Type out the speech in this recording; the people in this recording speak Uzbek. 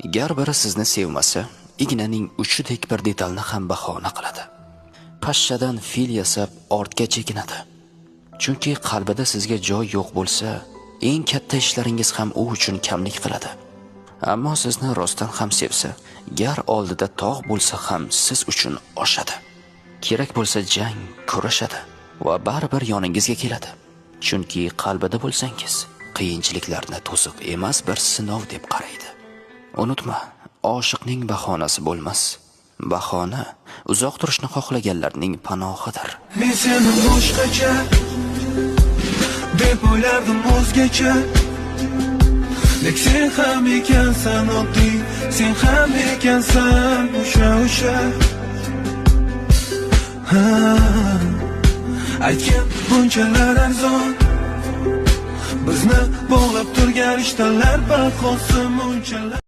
Gar biri sizni sevmasa, ignaning uchidek bir detalni ham bahona qiladi. Pashshadan fil yasab ortga chekinadi. Chunki qalbida sizga joy yo'q bo'lsa, eng katta ishlaringiz ham u uchun kamlik qiladi. Ammo sizni rostdan ham sevsa, gar oldida tog' bo'lsa ham siz uchun oshadi. Kerak bo'lsa jang, kurashadi va baribir yoningizga keladi. Chunki qalbida bo'lsangiz, qiyinchiliklarni to'siq emas, bir sinov deb qaraydi. Unutma, oshiqning bahonasi bo'lmas. Bahona uzoq turishni xohlaganlarning panohidir. Men seni boshqacha deb o'ylardim, o'zgacha. Lek sen ham ekansan oddiy, sen ham ekansan o'sha o'sha. Ha, aytgan bunchalar arzon. Bizni bog'lab turgan rishtalar bahosi munchalar.